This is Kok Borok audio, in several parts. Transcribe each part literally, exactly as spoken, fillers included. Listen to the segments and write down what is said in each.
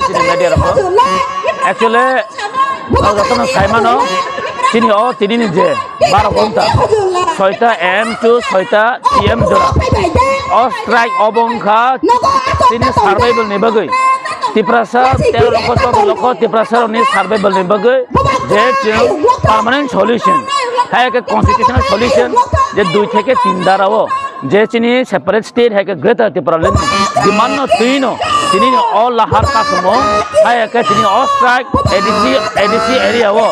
chini media rok. Actually, o jotono saimano, chini o tini ni je baro ghonta, soita A M to soita P M jora. O strike obo wngkha chini survival ni bagwi. Tiprasa tero lokho, choudo lokho Tiprasa rokni survival ni bagwi je chwng permanent solution, hai khe constitutional solution, je dui theke tin dara o je chini separate state hai khe Greater Tipraland demand no twi no tini o lahar kasumung hai khe tini o strike A D C, A D C area o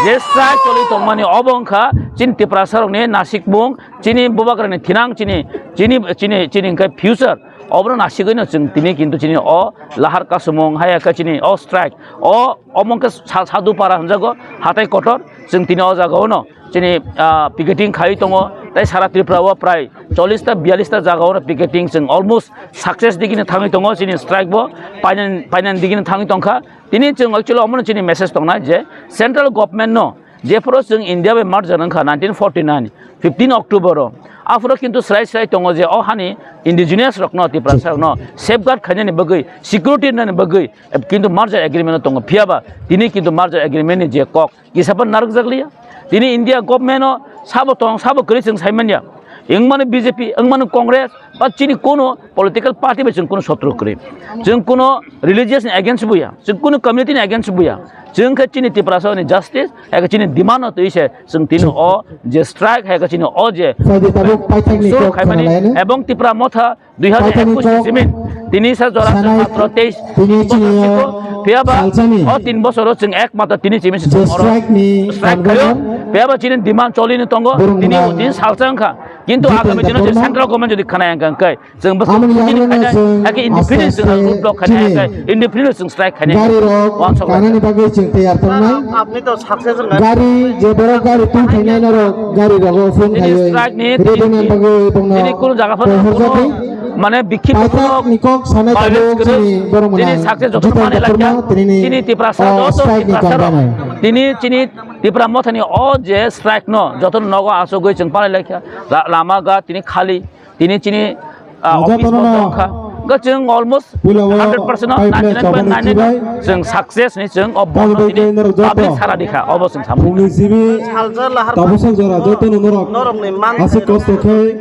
je strike choli tongmani obo wngkha chini Tiprasa rokni nasikmung, chini bubagrani thinang, chini, chini, chini, chini hwnkhe future. Obono nasigwino chwng tini kintu chini o lahar kasumung hai khe chini o strike o omo khe sa-, Sadhu Para hwnjago, hatai kotor, chwng tini o jagao no chini, ah, picketing khai tongo, tei sara Tripura o prai chollish ta biyallish ta jagao no picketing chwng almost success digini thangwi tongo, chini strike bo painan, painan digini thangwi tongkha. Tini chwng actually omono chini message tongnai je central government no jephuru chwng India bai merger wngkha nineteen forty nine, fifteen October o, aphuru kintu srai srai tongo je o hani indigenous rokno, Tiprasa rokno safeguard khainani bagwi, security nani bagwi, kintu merger agreement o tongo. Phiyaba tini kintu merger agreement ni je kok kisa phan narwkjak liya. Tini India government o sabo tong, sabo kwrwi chwng sai manya. Wngmani B J P, wngmani Congress, ba chini kuno political party bai chwng kuno sotro kwrwi. Chwng kuno religious ni against buya, chwng kuno community ni against buya. Chwng khe chini Tiprasa ni justice, hai khe chini demand no twi se chwng tini o je strike, hai khe chini o je Phaidi tabuk paithakni suru kok khaimani khwnalayani. Ebong Tipra Motha dui hajar ekush ni simin tini sa jora sanai matro teis tini bosor chini siko, phiyaba salsani o tin bosoro chwng ekmatro tini simin se je chwng oro strike ni strike khayo, phiyaba chini demand cholini tongo, tini o tin salsa wngkha. Kintu agami dino je central government jodi khwnaya wngkha, wngkha, chwng bwswk amoni chini yagrano khainai, chwng hakhe independent aste chwng aste road block khainai, chini hakhe independent chwng strike khainai. Gari rok wansok kanani bagwi chwng tiyar tongnai. Apni to success wngkha. Gari je borok gari tong khainai norok gari rogo phone khaiwi strike ni ready nang bagwi bongno chini kuno jaga phano pohor jati. Mane bikhip paithak ni kok sanai tabuk chini borok mwnang success joto Jitan mane Debbarma lakha. Tini ni chini Tiprasa o joto strike ni Tiprasa rok kongbanai. Tini chini Tipra Mothani o je strike no joto nogo asugwi chwng palai lakha. La-, lama ga tini khali. Tini chini, ah, office jotono bondho wngkha. Ga chwng almost hundred percent no, ninety nine point nine nine chwng success ni chwng o bondho tini public sara dikha, obo chwng samung. Salsa lahar tabuk jora jotono norok aswk kosto khe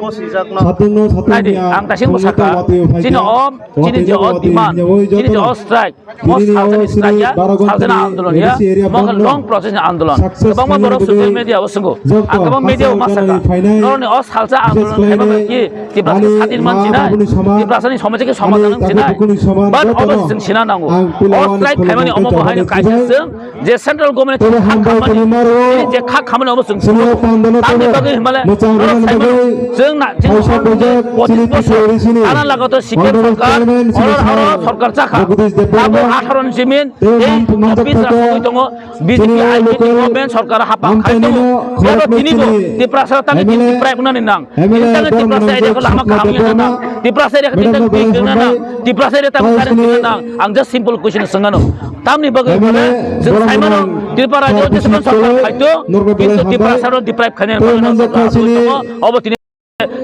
satung no satung ya ang tasing bwsakha. Chini o, chini je o demand, chini je o strike. Mo salsani strike ya, salsani andolon ya, mo khe long process ni andolon. Kwbangma borok social media o swngo. Ang kwbang media o ma saka. Noroni o salsa andolon khaima bai ki, Tiprasa sadin man sinai, Tiprasa ni somosya khe somadhan wng sinai. But obo chwng sina nango. O strike khaimani omo bo haino kaisa chwng, je central government kha khamani, je kha khamani obo chwng swngo. Tamni bagwi himale, norok saimano, chwng na, chini pochis bosor, ana lagato C P M sorkar, oro, oro sorkar chakha. Abo atharo ni simin, tei office rok sogwi tongo, B J P I P T government sorkar hapang khai tongo. Oro tini bo Tiprasa tangwi tini Tipra kunani nang. Tini tangwi Tiprasa area ko lama kaham ya nang. Tiprasa area ko tini tangwi twi nang. Tiprasa area tangwi twi nang. Ang just simple question swngano. Tamni bagwi chwng saimano Tripura rajyo jesukon sorkar khaito, kintu Tiprasa ro deprive khainai. Obo tini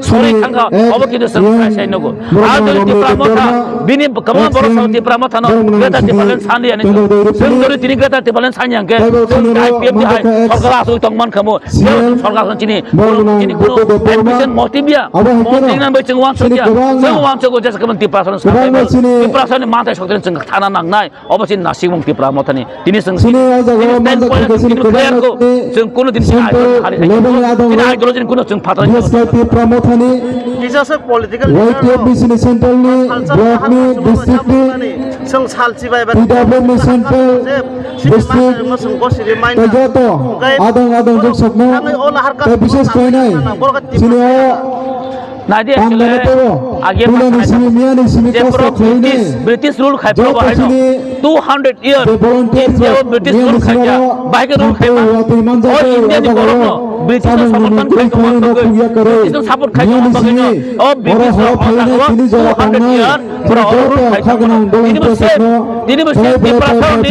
Sorry, thangkha, obo kintu chwng sai sai nugo. Aro Tipra Motha, bini kwbangma borok sao Tipra Motha no Greater Tipraland sanliya ni chwng. Chwng jodi tini Greater Tipraland sanya hwnkhe, chwng I P F T hai sorkar aswk tong man kha mo. Sorkar chini, chini kuno ambition motive ya. Motive nang bai chwng uansuk ya. Chwng uansuk o jesa kwbang Tipra Motha no sanliya. Tipra Motha ni manthai sokthai chwng thana nangnai. Obo chini nasikmung Tipra Mothani. Tini chwng chini o jaga o ten manjak point khe chini chini kwbangma clear ko. Chini chwng kuno din chini simple ideology hari level ni adong chini o. Ideology ni kuno chwng phatha ni. Just like Tipra Mothani. Kisa se political leader Y T F B chini central ni, block ni, district ni, chwng salchi bai bai. P W ni central, district, tei joto adong adong joksokno tei bises khlainai chini o Naidi actually, age British, British rule khai pro bahai no two hundred year India o British rule khai ya, bahai ke rule khai ma. O India ni borok no, British no samorthon khai tongma bagwi, British no support khai tongma bagwi no, o British rok o jaga o two hundred year borok oro rule khai tongma. Tini bo se, tini bo se Tiprasa rokni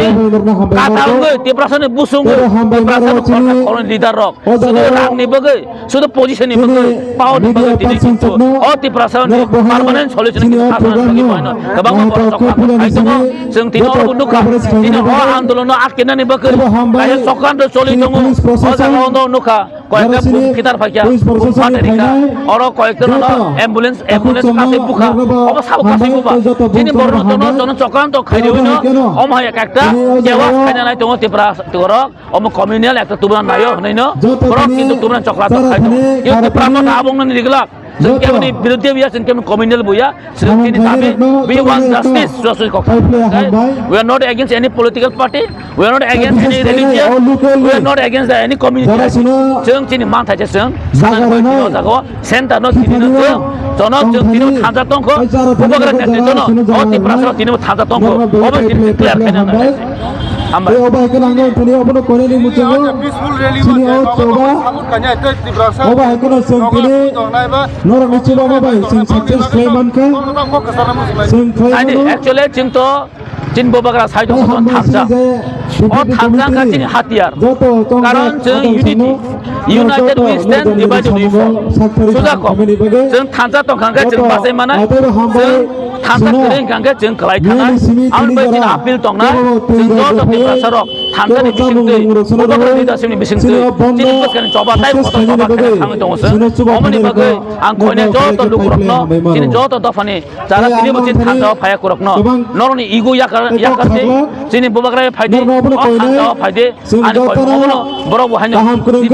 kata wngwi, Tiprasa ni busungwi, Tiprasa ni khoroksa khoroknwi leader rok. Sudu rang ni bagwi, sudu position ni bagwi, power ni bagwi tini kintu o Tiprasa ni permanent solution ni kisa khna bagwi boino kwbangma borok chokra khai tongo. Chwng tini oro bo nukha, tini o andolon no atkinani bagwi kaisa chokranto choli tongo. O jaga o no nukha. Koyekta bum kitar phaikha, bum phatari kha. Oro koyekta no ambulance, ambulance kasi bukha. Obo sabo kasi buba. Chini borno jono jono chokranto khairwi no, omo hai ekta kewas khaina nai tongo Tipra oro. Omo communal ekta tubuna naio hwnwi no. Borok kintu tubuna chokranto khai tongo. Kintu Tipra no abong no niriglak. Chwng kemni biruddhe buya, chwng kemni communal buya. Chwng chini dabi, we want justice, justice kok. We are not against any political party, we are not against any religion, we are not against the any community. Chwng chini manthaisa chwng sana ni bai tini o jaga o center no tini no chwng, jono chwng tini bo thansa tongkho, bubagra netrito no o Tiprasa rok tini bo thansa tongkho, obo tini clear khaina nangnai. Hambai. Obo hai kheno ang tini obono koinani muchungo chini o choba. Obo hai kheno chwng tini norokni chubago bai chwng success khlai mankha. Chwng khlai mano. Actually, chwng to chini bubagra side o thansa. O thansa wngkha chini hatiyar. Karon chwng unity. United we stand, divided we fall. Suja kok. Chwng thansa tongkha khe chwng bachai manai. Chwng thansa kwrwi wngkha khe chwng khlai thanai. Ang bai chini appeal tongnai. Chwng joto Tiprasa rok thansa ni bisingtwi, bubagra leadership ni bisingtwi, chini bwskang ni choba tei kotor choba khe thangwi tongo chwng. Omoni bagwi ang koinai joto lukurokno, chini joto dophani jara tini bo chini thansa o phaiya kurokno, norokni ego yakar, yakar di, chini bubagra phaidi, o thansa o phaidi, ani koi omono borok bo haino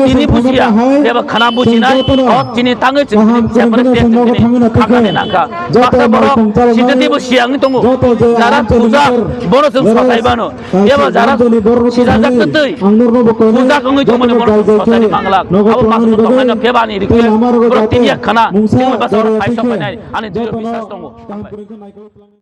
tini bujiya, eba khana bujinai, o chini tangwi chini separate state chini khakani nangkha. Baksa borok sitati bo siyangni tongo, jara puja, bono chwng sotai bano. Eba jara sijajak twi, puja wngwi tongmani borok chwng sotai manglak. Abo baksa tongnai no phebani rikhe, borok tini yak khana, chini basa borok phaisa phainai, ani dui biswas tongo.